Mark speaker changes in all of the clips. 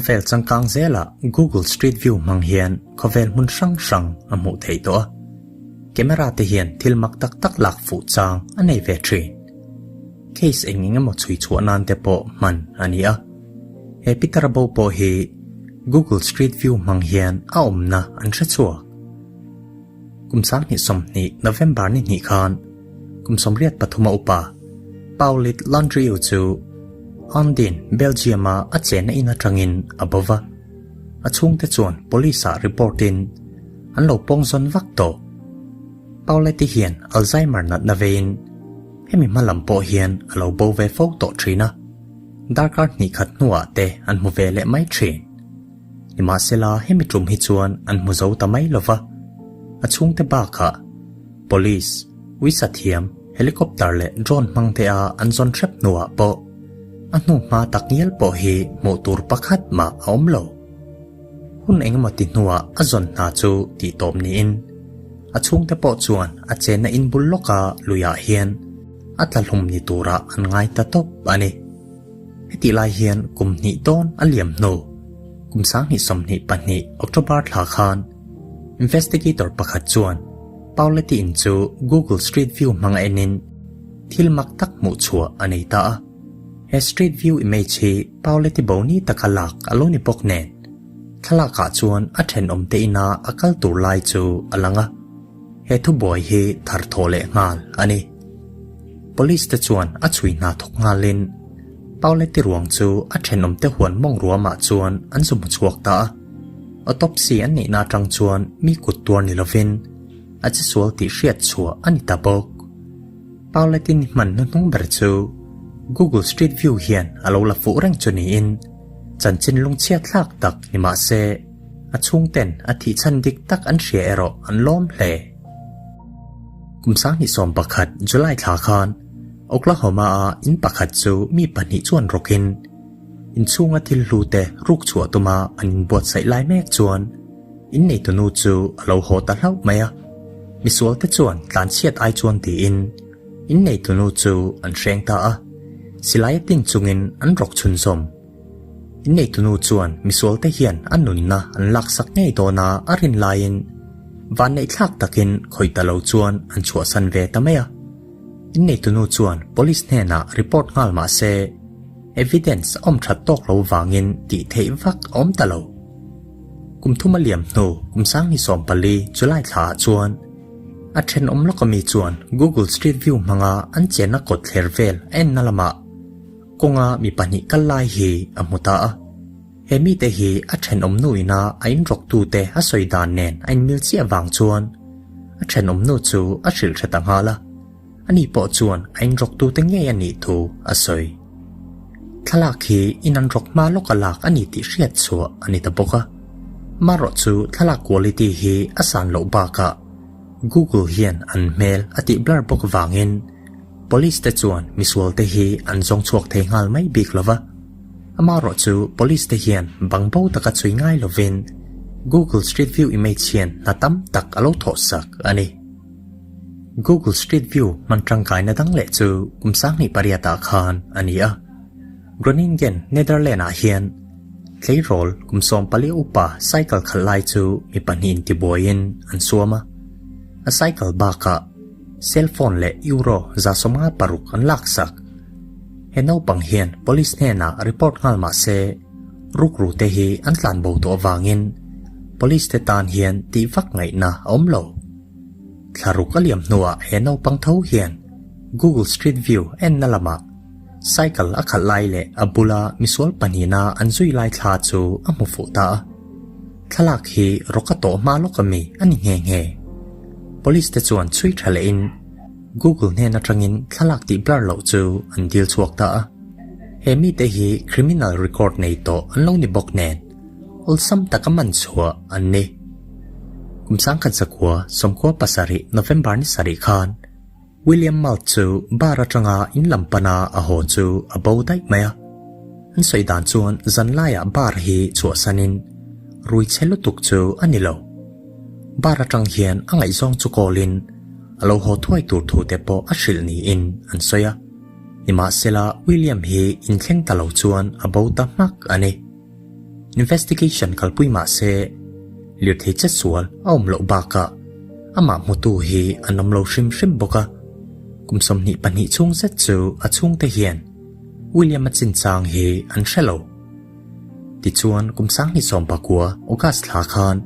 Speaker 1: Khawvel changkang zelah Google Street View hmang hian khawvel hmun hrang hrang a hmuh theih tawh a. Camera te hian thil mak tak tak lak fuh chang a nei ve thin. Case eng eng emaw chhui chhuah nan te pawh hman a ni a. He Peter bo pawh hi Google Street View hmang hian a awmna an hre chhuak. Kum 2020 November ni hnih khan kum 83 a upa Paulit Landrieu chu Andin, Belgium-a a chenna in atangin a bo va. A chhungte chuan police-ah report-in an lo pawng zawn vak tawh. Paulette hian Alzheimer natna veiin hemi hma lam pawh hian a lo bo ve fo tawh thin a, darkar hnih khat hnuah te an hmu ve leh mai thin. Nimahsela hemi tum hi chuan an hmu zo ta mai lova, a chhungte bakah Police, uisa thiam, helicopter leh drone hmang te a an zawn hrep hnuah pawh a hnu hma tak ngial pawh hi hmuh tur pakhat mah a awm lo. Hun engemaw ti hnuah a zawn hna chu tih tawp niin a chhungte pawh chuan a chenna in bul lawka luiah hian a tla hlum ni turah an ngai ta tawp a ni. Hetih lai hian kum hnih dawn a liam hnu, kum 2022 October thla khan investigator pakhat chuan Pauleti in chu Google Street View hmanga enin thil mak tak hmuh chhuah a nei ta a. He Street View image hi Pauleti bo ni taka lak a lo ni bawk nen, thlalakah chuan a thenawm te ina a kal tur lai chu a lang a. He thubuai hi thar thawh leh nghal a ni. Police te chuan a chhui hna thawk nghalin Pauleti ruang chu a thenawm te huan mawng ruamah chuan an zu hmu chhuak ta a. Autopsy an neihna atang chuan mi kut tuar ni lovin a che sual tih hriat chhuah a ni ta bawk. Pauleti ni hman hnuhnung ber chu Google Street View hian a lo la fuh reng chu niin chanchin lungchhiat thlak tak ni mah se a chhungten a thih chhan dik tak an hria erawh an lawm hle. Kum 2011 July thla khan Oklahoma-a in pakhat chu mi pahnih chuan rawkin inchhunga thil hlu te ruk chhuah tuma an inbuatsaih lai mek chuan inneitunu chu a lo haw ta hlauh mai a. Misualte chuan tlanchhiat ai chuan tiin inneitunu chu an hreng ta a, silai a tin chungin an rawk chhunzawm. Inneitunu chuan misualte hian a nunna an laksak ngei dawn a a rin laiin vanneihthlak takin khawih ta lo chuan an chhuahsan ve ta mai a. Inneitunu chuan police hnenah report nghal mah se evidence a awm that tawk lo vangin tih theih vak a awm ta lo. Kum thum a liam hnu kum 2014 July thla ah chuan a thenawm lawk ami chuan Google Street View hmanga an chenna kawt thler vel a enna lamah Kawnga mi pahnih kal lai hi a hmu ta a. He mite hi a thenawm nu ina a inrawktute a sawi dan nen a inmil chiah vang chuan a thenawm nu chu a hrilh hre ta nghal a. Ani pawh chuan a inrawktute ngei a nih thu a sawi. Thlalak hi in an rawk hma lawka lak a ni tih hriat chhuah a ni ta bawk a. Amaherawh chu thlalak quality hi a san loh bakah Google hian an hmel a tih blur bawk vangin Police te chuan misual te hi an zawng chhuak thei nghal mai bik lova, amaherawh chu police te hian bang bo taka chhui ngai lovin Google Street View image hian hna tam tak a lo thawh sak a ni. Google Street View hman tangkaina dang leh chu kum 2008 ah khan a ni a. Groningen, Netherland ah hian tleirawl kum 14 upa cycle khalh lai chu mi pahnih intibuaiin an suam a, a cycle bakah Cell phone leh euro 56 an laksak. He naupang hian police hnenah report nghal mah se rukru te hi an tlan bo tawh avangin police te tan hian tih vak ngaihna a awm lo. Thlaruk a liam hnuah he naupang tho hian Google Street View enna lamah cycle a khalh lai leh a bula misual pahnihna an zui lai thla chu a hmu fuh ta a. Thlalak hi rawk a tawh hma lawk ami a ni nghe nghe. Police te chuan chhui tha lehin Google hnen atangin thlalak tih blur loh chu an dil chhuak ta a. He mite hi criminal record nei tawh an lo ni bawk nen awlsam taka man chhuah an ni. Kum 1997 November ni sarih khan William Malt chu bar atanga in lam pana a haw chu a bo daih mai a. An sawi dan chuan zan laiah bar hi chhuahsanin rui che lutuk chu a ni lo. Bar atang hian a ngaihzawng chu kawlin a lo haw thuai tur thu te pawh a hrilh niin an sawi a. Nimahsela William hi inthleng ta lo chuan a bo ta hmak a ni. Investigation kalpui mah se, lirthei chetsual a awm loh bakah amah hmutu hi an awm lo hrim hrim bawk a. Kum 22 chhung zet chu a chhungte hian William-a chinchang hi an hre lo. Tichuan kum 2019 August thla khan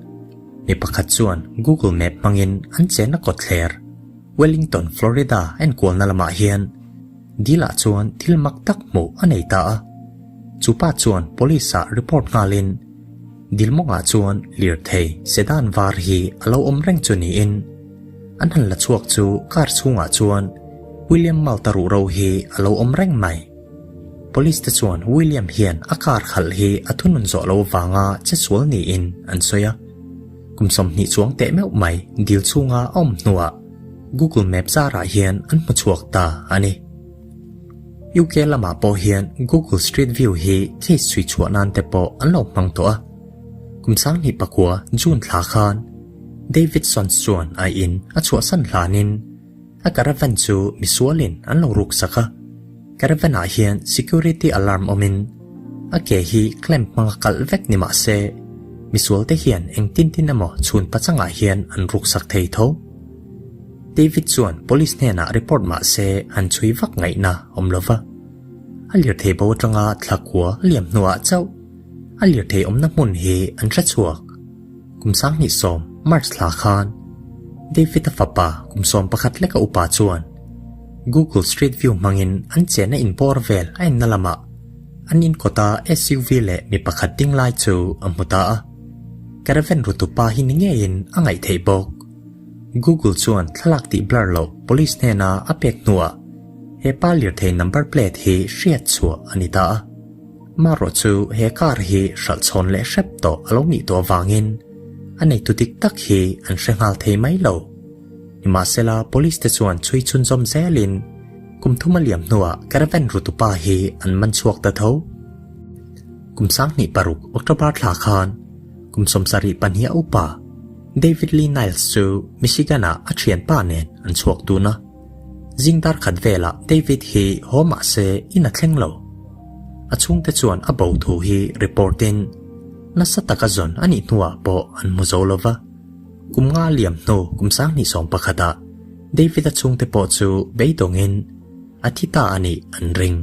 Speaker 1: mi pakhat chuan Google Map hmangin an chenna kawtthler Wellington, Florida a enkualna lamah hian Dil-ah chuan thil mak tak hmuh a nei ta a. Chu pa chuan police-ah report nghalin dil mawngah chuan lirthei sedan var hi a lo awm reng chu niin an han la chhuak chu car chhungah chuan William Malta ruhro hi a lo awm reng mai. Police te chuan William hian a car khalh hi a thunun zawh lo avanga che sual niin an sawi a. Kum 20 chuang teh meuh mai dil chhunga a awm hnuah Google Map zarah hian an hmu chhuak ta a ni. UK lamah pawh hian Google Street View hi case chhui chhuah nan te pawh an lo hmang tawh a. Kum 2009 June thla khan David Sons chuan a in a chhuahsan hlanin a caravan chu misualin an lo ruksak a. Caravan-ah hian security alarm awmin a ke hi clamp hmanga kalh vek ni mah se misualte hian engtin tin emaw chhun pachangah hian an ruksak thei tho. David chuan police hnenah report mah se an chhui vak ngaihna awm lo va. A lirthei bo atanga thlakua a liam hnuah chauh a lirthei awmna hmun hi an hre chhuak. Kum 2010 March thla khan David-a fapa kum 11 leka upa chuan Google Street View hmangin an chenna inbawr vel a enna lamah an inkawta SUV leh mi pakhat ding lai chu a hmu ta a. Caravan rutupa hi ni ngeiin a ngaih theih bawk. Google chuan thlalak tih blur loh police hnena a pek hnuah he pa lirthei number plate hi hriat chhuah a ni ta a. Marawh chu he car hi hralh chhawn leh hrep tawh a lo nih tawh avangin a neitu dik tak hi an hre nghal thei mai lo. Nimahsela police te chuan chhui chhunzawm zelin kum thum a liam hnuah caravan rutupa hi an man chhuak ta tho. Kum 2006 October thla khan kum 72 a upa David Lee Niles chu Michigan-ah a thianpa nen an chhuak dun a. Zing dar khat velah David hi haw mah se in a thleng lo. A chhungte chuan a bo thu hi report-in nasa taka zawn a nih hnuah pawh an hmu zo lo va. Kum nga liam hnu kum 2011-ah David-a chhungte pawh chu beidawngin a thi ta a nih an ring.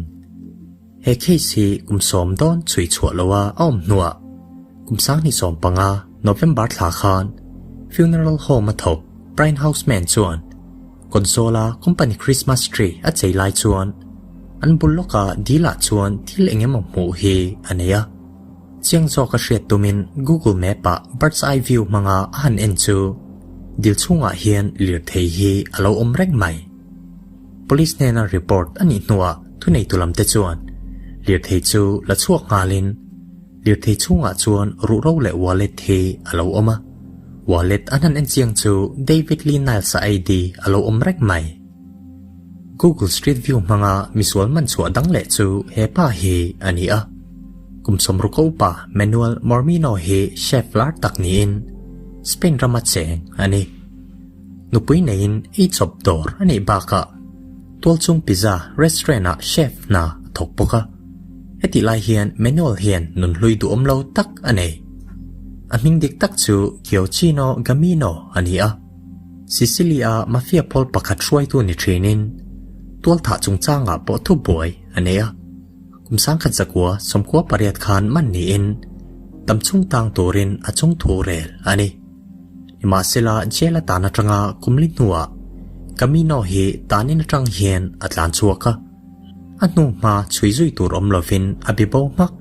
Speaker 1: He case hi kum sawm dawn chhui chhuah loa a awm hnuah kum 2015 November thla khan funeral home a thawk Brian Houseman chuan kawtzawl-a company Christmas tree a chei lai chuan an bul lawka dil-ah chuan thil eng emaw hmuh hi a nei a. Chiang zawk a hriat tumin Google Map-ah bird's eye view hmanga a han en chu dil chhungah hian lirthei hi a lo awm reng mai. Police hnena report a nih hnuah thuneitu lamte chuan lirthei chu la chhuak nghalin lirthei chhungah chuan ruhro leh wallet hi a lo awm a. Wallet an han en chiang chu David Lee Niles-a ID a lo awm reng mai. Google Street View hmanga misual man chhuah dang leh chu he pa hi a ni a. Kum 60 a upa Manuel Mormino hi chef lar tak niin Spain rama cheng a ni. Nupui neiin ei chawp dawr a neih bakah tualchhung pizza restaurant-ah chef hna a thawk bawk a. Hetih lai hian Manuel hian nunhlui duhawm lo tak a nei. A hming dik tak chu Gioacchino Gamino a ni a. Sicily-a mafia pawl pakhat hruaitu ni thinin tualthah chungchangah pawh thubuai a nei a. Kum 1998 khan man niin tam chhung tang turin a chungthu rel a ni. Nimahsela jail a tan atanga kum li hnuah Camino hi tanin atang hian a tlan chhuak a. A hnu hma chhui zui tur awm lovin a bi bo hmak.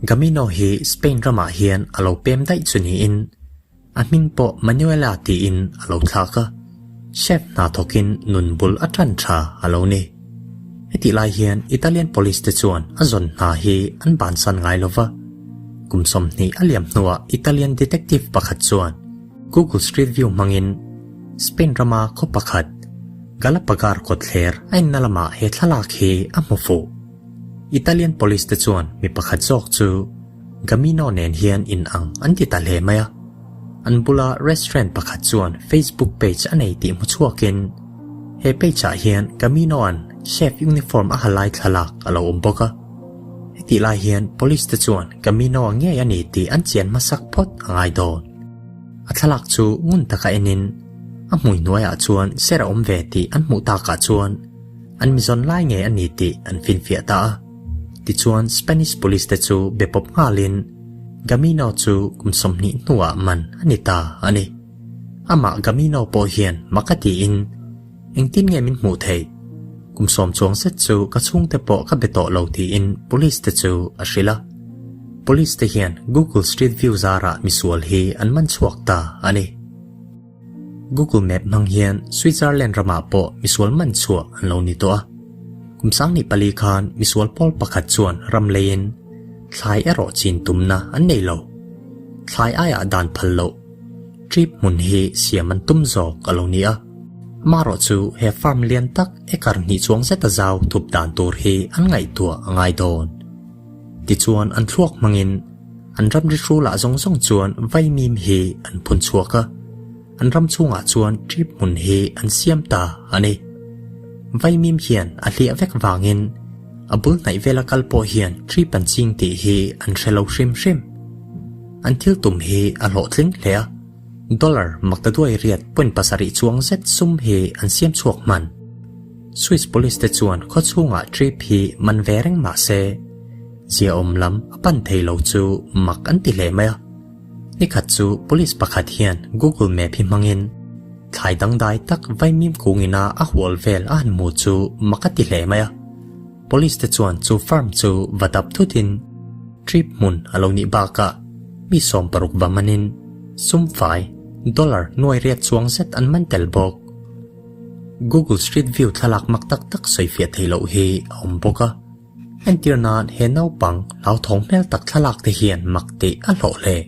Speaker 1: Gamino hi Spain ramah hian a lo pem daih chu niin a hming pawh Manuela tiin a lo thlak a. Chef hna thawkin nun bul a tan tha a lo ni. Hetih lai hian Italian police te chuan a zawn hna hi an bansan ngai lo va. Kum 20 a liam hnuah Italian detective pakhat chuan Google Street View hmangin Spain rama khaw pakhat Galapagar kawtthler a inna lamah he thlalak hi a hmu fuh. Italian police te chuan mi pakhat zawk chu Gamino nen hian in ang an ti ta hle mai a. An bula restaurant pakhat chuan Facebook page a nei tih hmu chhuakin he page-ah hian Gamino-a'n chef uniform a ha lai thlalak a lo awm bawk a. Hetih lai hian Police te chuan Camino a ngei a ni tih an chian hmasak phawt a ngai dawn. A thlalak chu ngun taka enin a hmui hnuaiah chuan ser a awm ve tih an hmuh takah chuan an mizawn lai ngei a ni tih an finfiah ta a. Tichuan Spanish Police te chu be pawp nghalin Gamino chu kum 20 hnuah man a ni ta a ni. Amah Gamino pawh hian mak a tiin Engtin nge min hmuh theih? Kum sawm chuang zet chu ka chhungte pawh ka be tawh lo tiin Police te chu a hrilh a. Police te hian Google Street View zarah misual hi an man chhuak ta a ni. Google Map hmang hian Switzerland ramah pawh misual man chhuah an lo ni tawh a. Kum 2004 khan misual pawl pakhat chuan ram leiin thlai erawh chin tumna an nei lo. Thlai aiah dan phal loh Trip hmun hi siam an tum zawk a lo ni a. Amaherawh chu he farm lian tak acre hnih chuang zeta zau thup dan tur hi an ngaihtuah a ngai dawn. Tichuan an thluak hmangin an ramri hrulah zawng zawng chuan vaimim hi an phun chhuak a, an ram chhungah chuan trip hmun hi an siam ta a ni. Vaimim hian a hliah vek vangin a bul hnaih vela kal pawh hian trip an ching tih hi an hre lo hrim hrim. An thil tum hi a hlawhtling hle a, dollar maktaduai riat point pasarih chuang zet sum hi an siam chhuak hman. Swiss police te chuan khaw chhungah trip hi man ve reng mah se, ziaawm lam a pan thei lo chu mak an ti hle mai a. Nikhat chu police pakhat hian Google Map hi hmangin thlai dangdai tak vaimim kungina a hual vel a han hmu chu mak a ti hle mai a. Police te chuan chu farm chu va dap thutin trip hmun a lo nih bakah mi 60 va manin sum fai dollar nuai riat chuang zet an man tel bawk. Google Street View thlalak mak tak tak sawifiah theih loh hi a awm bawk a. Entir nan he naupang hlauthawng hmel tak thlalak te hian mak tih a hlawh hle.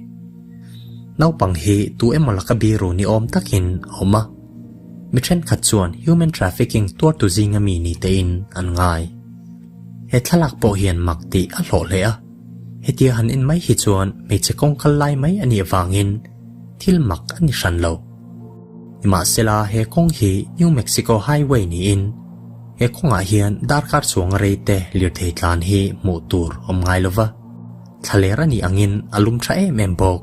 Speaker 1: Naupang hi tu emaw laka biru ni awm takin a awm a. Mi thenkhat chuan human trafficking tuartu zinga mi ni tein an ngai. He thlalak pawh hian mak tih a hlawh hle a. Hetia han en mai hi chuan hmeichhe kawng kal lai mai a nih avangin thil mak a ni hran lo. Nimahsela he kawng hi New Mexico Highway niin he kawngah hian darkar chuang rei te lirthei tlan hi hmuh tur awm ngai lova, thlaler a nih angin a lum tha em em bawk.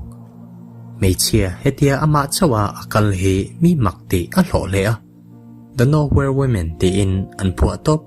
Speaker 1: Hmeichhia hetia amah chauha a kal hi mi mak tih a hlawh hle a, The Nowhere Women tiin an phuah tawp.